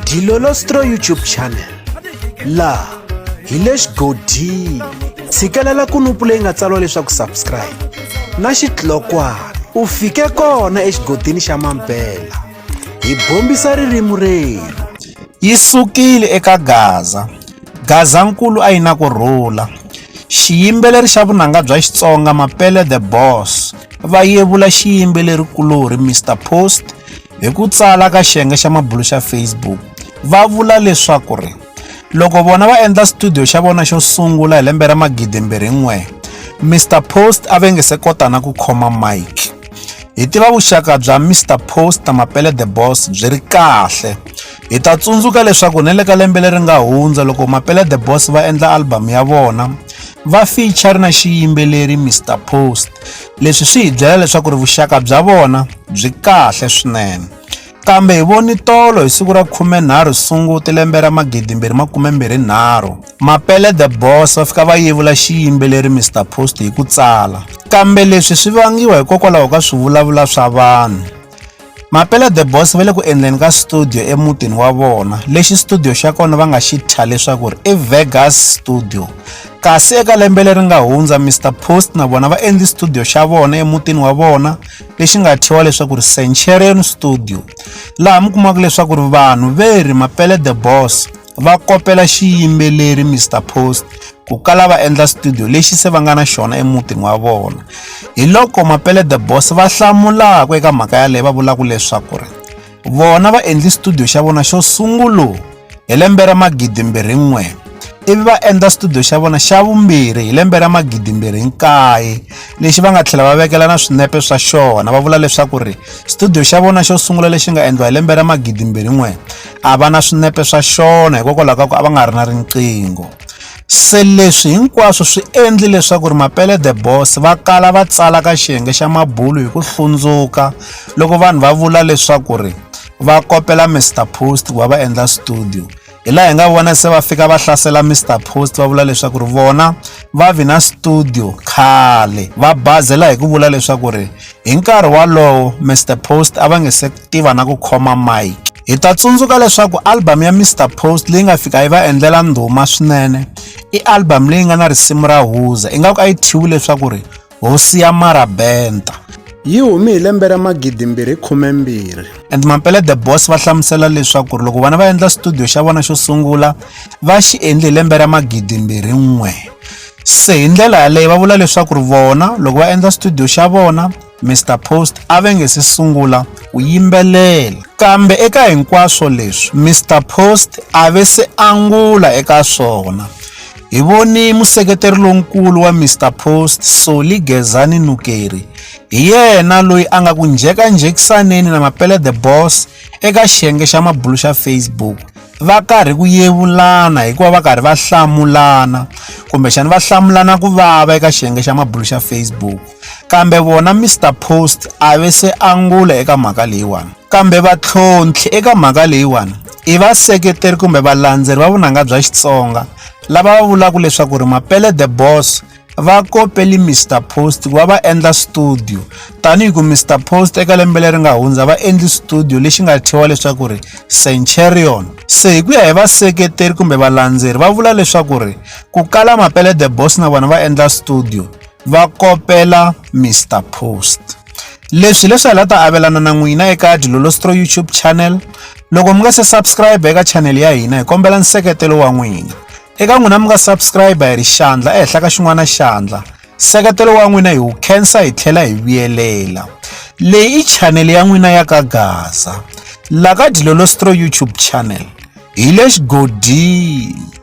Dilolostro YouTube channel laha hi le xigodini tshikelela kunupu leyi nga tsariwa leswaku subscribe na xitlokwana u fike kona exigodini xa mampela hi bombisa ririmi rerhu. Yi sukile eka Gaza. Gazankulu a yi na ku rhula. Xiyimbeleri xa vunanga bya Xitsonga Mapele The Boss va yevula xiyimbeleri-kulorhi Mister Post hi ku tsala ka xiyenge xa mabulo xa Facebook va vula leswaku ri loko vona va endla studio xa vona xo sungula hi lembe ra 2001 Mister Post a va nge se kota na ku khoma mic. Hi tiva vuxaka bya Mister Post na Mapele The Boss byi ri kahle. Hi ta tsundzuka leswaku na le ka lembe leri nga hundza loko Mapele The Boss va endla album ya vona va feature na xiyimbeleri Mister Post. Leswi swi hi byela leswaku ri vuxaka bya vona byi kahle swinene. Kambe hi voni tolo hi siku ra 13 Sunguti lembe ra 2023 Mapele The Boss va fika va yevula xiyimbeleri Mister Post hi ku tsala. Kambe leswi swi vangiwa hikokwalaho ka swivulavula swa vanhu. Mapele The Boss va le ku endleni ka studio emutini wa vona, lexi studio xa kona va nga xi thya leswaku i Vegas Studio. Kasi eka lembe leri nga hundza Mister Post na vona va endli studio xa vona emutini wa vona lexi nga thyiwa leswaku ri Centurion Studio, laha mi kumaka leswaku ri vanhu ve ri Mapele The Boss va kopela xiyimbeleri Mister Post ku kala va endla studio lexi se va nga na xona emutini wa vona. Hi loko Mapele The Boss va hlamulaka eka mhaka yaleyo va vulaka leswaku ri vona va endli studio xa vona xo sungula hi lembe ra 2001 ivi va endla studio xa vona xa vumbirhi hi lembe ra 2009 lexi va nga tlhela va vekela na swinepe swa xona va vula leswaku ri studio xa vona xo sungula lexi nga endliwa hi lembe ra 2001 a va na swinepe swa xona hikokwalaho ka ku a va nga ri na riqingho. Se leswi hinkwaswo swi endli leswaku ri Mapele The Boss va kala va tsala ka xiyenge xa mabulu hi ku hlundzuka loko vanhu va vula leswaku ri va kopela Mister Post ku va va endla studio. Hi laha hi nga vona se va fika va hlasela Mister Post va vula leswaku ri vona va vi na studio khale va bazela hi ku vula leswaku ri hi nkarhi walowo Mister Post a va nge se tiva na ku khoma mic. Hi ta tsundzuka leswaku album ya Mister Post leyi nga fika yi va endlela ndhuma swinene i album leyi nga na risimu ra Huza ingaku a yi thyiwi leswaku ri Hosi ya Marabenta. Yi hume hi lembe ra 2012. And Mapele The Boss va hlamusela leswaku loko vona va endla studio xa vona xo sungula va xi endle hi lembe ra 2001. Se hi ndlela yaleyo va vula leswaku ri vona loko va endla studio xa vona Mister Post a va nge se sungula ku yimbelela. Kambe eka hinkwaswo leswi Mister Post a ve se angula eka swona. Hi voni museketeri lonkulu wa Mister Post Solly Gezani Nukeri hi yena loyi a nga ku njhekanjhekisaneni na Mapele The Boss eka xiyenge xa mabulu xa Facebook va karhi ku yevulana hikuva va karhi va hlamulana kumbexana va hlamulana ku vava eka xiyenge xa mabulu xa Facebook. Kambe vona Mister Post a ve se angula eka mhaka leyiwani. Kambe vatlhontlhi eka mhaka leyiwani i vaseketeri kumbe valandzeri va vunanga bya Xitsonga lava va vulaka leswaku ri Mapele The Boss va kopeli Mister Post ku va va endla studio tanihi ku Mister Post eka lembe leri nga hundza va endli studio lexi nga thyiwa leswaku ri Centurion. Se hi ku ya hi vaseketeri kumbe valandzeri va vula leswaku ri ku kala Mapele The Boss na vona va endla studio va kopela Mister Post. Leswi leswi hi la ta avelana na n'wina eka Dilolostro YouTube channel. Loko mi nga se subscribe eka channel ya hina hi kombela nseketelo wa n'wina. Eka n'wina mi nga subscribe hi ri xandla ehenhla ka xin'wana xandla. Nseketelo wa n'wina hi wu khensa hi tlhela hi vuyelela. Leyi i channel ya n'wina ya ka Gaza. La ka Dilolostro YouTube channel hi le xigodini.